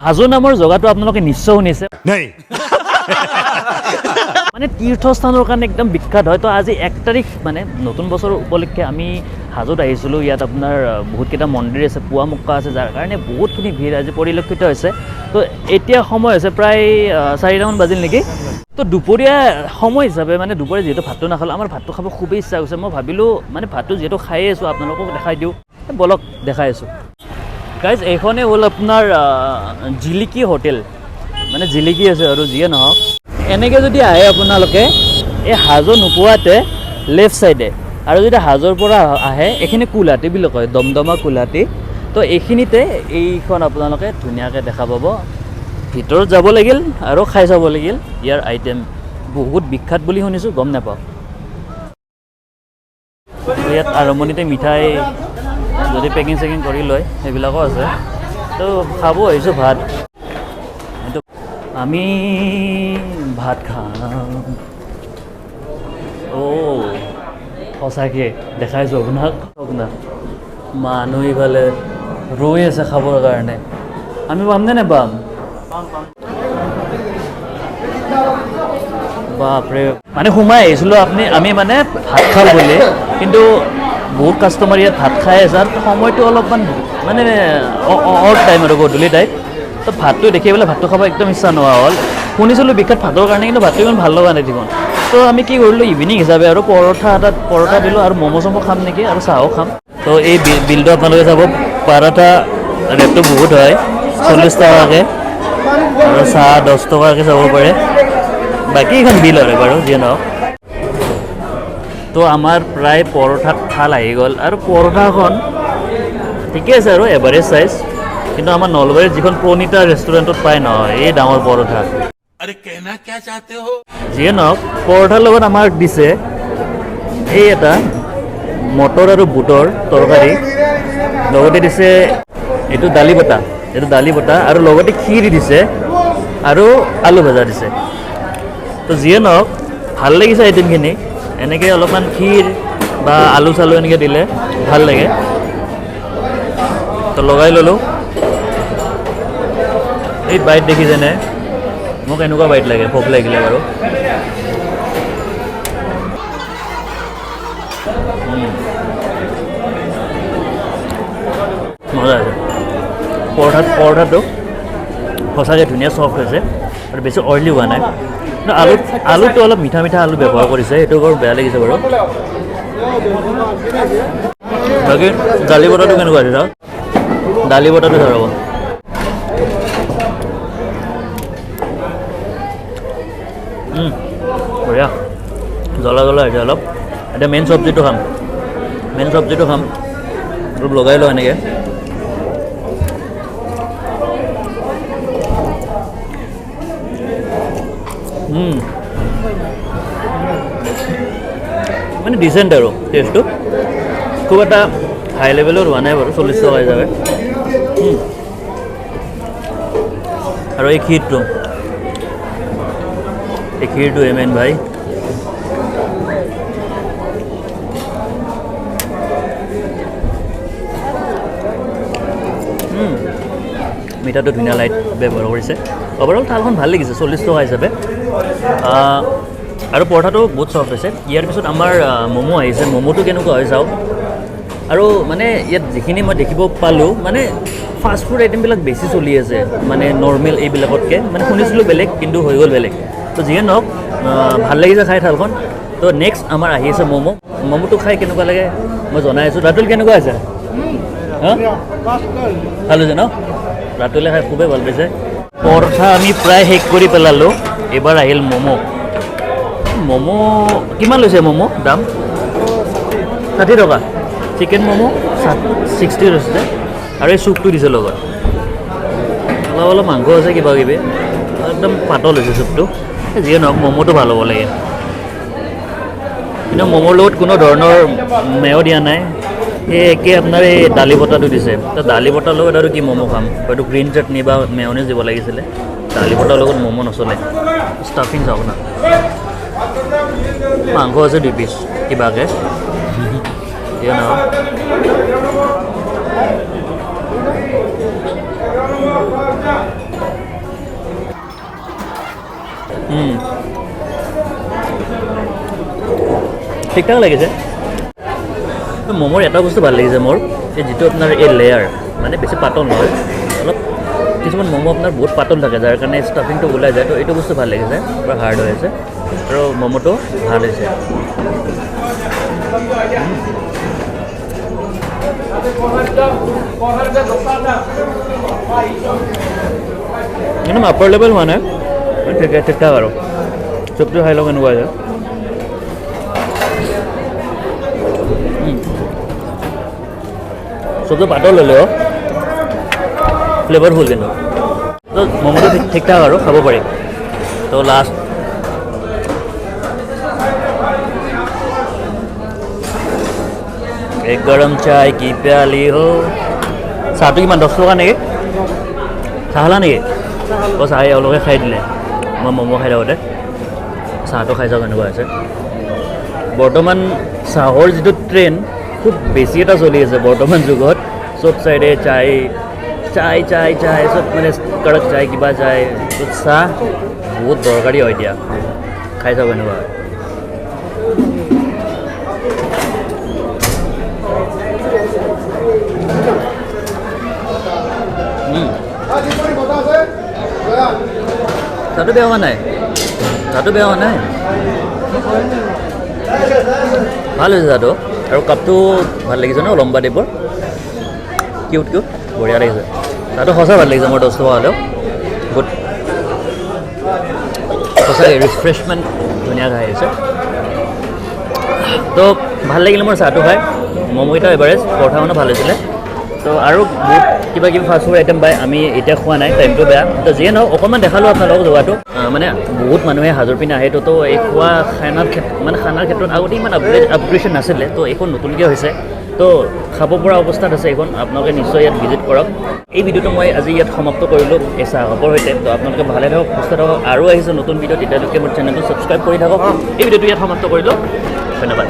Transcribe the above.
হাজো নামৰ জেগাটো আপোনালোকে নিশ্চয় শুনিছে। नहीं। মানে তীৰ্থস্থানৰ কাৰণে একদম বিখ্যাত হয়। তো আজি 1 তাৰিখ মানে নতুন বছৰ উপলক্ষে আমি হাজোত আহিছিলোঁ। ইয়াত আপোনাৰ বহুতকেইটা মন্দিৰ আছে, পোৱামক্কা আছে, যাৰ কাৰণে বহুতখিনি ভিৰ আজি পৰিলক্ষিত হৈছে। তো এতিয়া সময় হৈছে প্ৰায় 4টামান বাজিল নেকি। তো দুপৰীয়া সময় হিচাপে মানে দুপৰীয়া যিহেতু ভাতটো নাখালোঁ, আমাৰ ভাতটো খাব খুবেই ইচ্ছা গৈছে। মই ভাবিলোঁ মানে ভাতটো যিহেতু খায়ে আছোঁ, আপোনালোকক দেখাই দিওঁ, বলক দেখাই আছোঁ। গাইজ, এইখনেই হ'ল আপোনাৰ জিলিকি হোটেল, মানে জিলিকি আছে আৰু যিয়ে নহওক। এনেকৈ যদি আহে আপোনালোকে এই হাজো নোপোৱাতে লেফ্ট ছাইডে, আৰু যদি হাজোৰ পৰা আহে এইখিনি কুলহাটী বুলি কয়, দমদমা কুলহাটী। তো এইখিনিতে এইখন আপোনালোকে ধুনীয়াকৈ দেখা পাব। ভিতৰত যাব লাগিল আৰু খাই চাব লাগিল। ইয়াৰ আইটেম বহুত বিখ্যাত বুলি শুনিছোঁ, গম নাপাওঁ। ইয়াত আৰম্ভণিতে মিঠাই যদি পেকিং চেকিং কৰি লয় সেইবিলাকো আছে। তো খাব আহিছোঁ ভাত, কিন্তু আমি ভাত খাম। অ' সঁচাকৈ দেখাইছোঁ আপোনাক, আপোনাক মানুহ ইফালে ৰৈ আছে খাবৰ কাৰণে। আমি পামনে নাপাম? বাপৰে, মানে সোমাই আহিছিলোঁ আপুনি আমি মানে ভাত খাম বুলি, কিন্তু বহুত কাষ্টমাৰ ইয়াত ভাত খাই আছে আৰু সময়টো অলপমান মানে অড টাইম আৰু গধূলি টাইপ। তো ভাতটো দেখি পেলাই ভাতটো খাব একদম ইচ্ছা নোহোৱা হ'ল। শুনিছিলোঁ বিখ্যাত ভাতৰ কাৰণে, কিন্তু ভাতটো ইমান ভাল লগা নাই দেখোন। তো আমি কি কৰিলোঁ, ইভিনিং হিচাপে আৰু পৰঠা এটাত পৰঠা দিলোঁ আৰু ম'ম' চম' খাম নেকি আৰু চাহো খাম। তো এই বিলটো আপোনালোকে চাব, পৰঠা ৰেটটো বহুত হয়, 40 টকাকৈ, আৰু চাহ 10 টকাকৈ চাব পাৰে। বাকী এইখন বিল হয় বাৰু, যিয়ে নহওক। তো আমাৰ প্ৰায় পৰঠাত থাল আহি গ'ল আৰু পৰঠাখন ঠিকে আছে আৰু এভাৰেজ চাইজ, কিন্তু আমাৰ নলবাৰীত যিখন প্ৰণীতা ৰেষ্টুৰেণ্টত পায় নহয় এই ডাঙৰ পৰঠা। अरे कहना क्या चाहते हो? যিয়ে নহওক, পৰঠাৰ লগত আমাক দিছে এই এটা মটৰ আৰু বুটৰ তৰকাৰী, লগতে দিছে এইটো দালি বটা, এইটো দালি বটা আৰু লগতে ক্ষীৰ দিছে আৰু আলু ভজা দিছে। তো যিয়ে নহওক, ভাল লাগিছে আইটেমখিনি। এনেকৈ অলপমান ক্ষীৰ বা আলু চালু এনেকৈ দিলে ভাল লাগে। তো লগাই ল'লোঁ। এই বাইট দেখিছেনে? মোক এনেকুৱা বাইট লাগে, ভোক লাগিলে বাৰু। মজা আছে। পৰঠাটো সঁচাকৈ ধুনীয়া চফ্ট হৈছে আৰু বেছি অইলি হোৱা নাই। কিন্তু আলুটো অলপ মিঠা মিঠা আলু ব্যৱহাৰ কৰিছে, সেইটো বাৰু বেয়া লাগিছে বাৰু। বাকী দালি বটাটো কেনেকুৱা হৈছে চাওক, দালি বটাটো চাব। বঢ়িয়া, জ্বলা জ্বলা হৈছে অলপ। এতিয়া মেইন চব্জিটো খাম, মেইন চব্জিটো খাম, অলপ লগাই লওঁ এনেকৈ। মানে ডিচেণ্ট আৰু টেষ্টটো, খুব এটা হাই লেভেলৰ হোৱা নাই বাৰু, 40 টকা হিচাপে। আৰু এই ক্ষীৰটো, এই ক্ষীৰটো মেইন ভাই। মিঠাটো ধুনীয়া লাইট ব্যৱহাৰ কৰিছে। অভাৰঅল থালখন ভাল লাগিছে 40 টকা হিচাপে। আৰু পৰঠাটো বহুত চফ্ট হৈছে। ইয়াৰ পিছত আমাৰ ম'ম' আহিছে, ম'ম'টো কেনেকুৱা হয় চাওক। আৰু মানে ইয়াত যিখিনি মই দেখিব পালোঁ, মানে ফাষ্ট ফুড আইটেমবিলাক বেছি চলি আছে মানে নৰ্মেল এইবিলাকতকৈ, মানে শুনিছিলোঁ বেলেগ কিন্তু হৈ গ'ল বেলেগ। তো যিয়ে নহওক, ভাল লাগিছে খাই থালখন। তো নেক্সট আমাৰ আহি আছে ম'ম'। ম'ম'টো খাই কেনেকুৱা লাগে মই জনাই আছোঁ। ৰাতুল কেনেকুৱা আছে? হা? ভাল হৈছে ন? ৰাতুলে খাই খুবেই ভাল পাইছে। পৰঠা আমি প্ৰায় শেষ কৰি পেলালোঁ। এইবাৰ আহিল ম'ম'। ম'ম' কিমান লৈছে? ম'ম' দাম 60 টকা। চিকেন ম'ম' 60 লৈছে আৰু এই চুপটো দিছে লগত, অলপ অলপ মাংস আছে কিবা কিবি, একদম পাতল হৈছে চুপটো। যিয়ে নহওক, ম'ম'টো ভাল হ'ব লাগে। কিন্তু ম'ম'ৰ লগত কোনো ধৰণৰ মেও দিয়া নাই, সেই একে আপোনাৰ এই দালি বটাটো দিছে। তো দালি বটাৰ লগত আৰু কি ম'ম' খাম? হয়তো গ্ৰীণ চাটনি বা মেয়নিজ দিব লাগিছিলে। দালি বটাৰ লগত ম'ম' নচলে। ষ্টাফিং চাওক না, মাংস আছে 2 পিচ কিবাকৈ, যিয়ে নহওক। ঠিক ঠাক লাগিছে। ম'ম'ৰ এটা বস্তু ভাল লাগিছে মোৰ, এই যিটো আপোনাৰ এই লেয়াৰ, মানে বেছি পাতল নহয়, অলপ কিছুমান ম'ম' আপোনাৰ বহুত পাতল থাকে, যাৰ কাৰণে ষ্টাফিংটো ওলাই যায়। তো এইটো বস্তু ভাল লাগিছে, পূৰা হাৰ্ড হৈ আছে আৰু ম'ম'টো ভাল হৈছে। একদম আপাৰ লেভেল হোৱা নাই, ঠিকে ঠিক ঠাক আৰু। চুপটো খাই লওঁ কেনেকুৱা হৈছে। চুপটো পাতল হ'লেও ফ্লেভাৰফুল কিন্তু। তো ম'ম'টো ঠিক ঠাক আৰু খাব পাৰি। তো লাষ্ট एक गरम चाय की प्याली हो। চাহটো কিমান, 10 টকা নেকি? চাহ খালা নেকি? অঁ, চাহ এওঁলোকে খাই দিলে, মই ম'ম' খাই থাকোঁতে। চাহটো খাই চাওঁ কেনেকুৱা হৈছে। বৰ্তমান চাহৰ যিটো ট্ৰেণ্ড খুব বেছি এটা চলি আছে বৰ্তমান যুগত। চব চাইডে চাই চাই চাই চাই, চব মানে কড়ক চাই, কিবা চাই। তো চাহ বহুত দৰকাৰী হয়। এতিয়া খাই চাওঁ কেনেকুৱা হয়। চাহটো বেয়া হোৱা নাই, চাহটো বেয়া হোৱা নাই, ভাল হৈছে চাহটো। আৰু কাপটো ভাল লাগিছে ন, লম্বা টাইপৰ, কিউট কিউট, বঢ়িয়া লাগিছে। চাহটো সঁচা ভাল লাগিছে মোৰ, 10 টকা হ'লেও গুড। সঁচাকৈ ৰিফ্ৰেছমেণ্ট ধুনীয়া খাই আহিছে। তো ভাল লাগিলে মোৰ চাহটো খাই। ম'ম'কেইটাও এভাৰেজ, পৰঠা ভাল হৈছিলে। তো আৰু বহুত কিবা কিবি ফাষ্ট ফুড আইটেম পায়, আমি এতিয়া খোৱা নাই, টাইমটো বেয়া। তো যিয়ে নহওক, অকণমান দেখালোঁ আপোনালোকক জেগাটো। মানে বহুত মানুহে হাজোৰ পিনে আহে, তো এই খোৱা খানাৰ ক্ষেত্ৰত, মানে খানাৰ ক্ষেত্ৰত আগতে ইমান আপগ্ৰেডেশ্যন নাছিলে। তো এইখন নতুনকৈ হৈছে, তো খাব পৰা অৱস্থাত আছে এইখন। আপোনালোকে নিশ্চয় ইয়াত ভিজিট কৰক। এই ভিডিঅ'টো মই আজি ইয়াত সমাপ্ত কৰিলোঁ এই চাহকাপৰ সৈতে। তো আপোনালোকে ভালে থাকক, সুস্থ থাকক। আৰু আহিছোঁ নতুন ভিডিঅ', তেতিয়ালৈকে মোৰ চেনেলটো ছাবস্ক্ৰাইব কৰি থাকক। এই ভিডিঅ'টো ইয়াত সমাপ্ত কৰিলোঁ, ধন্যবাদ।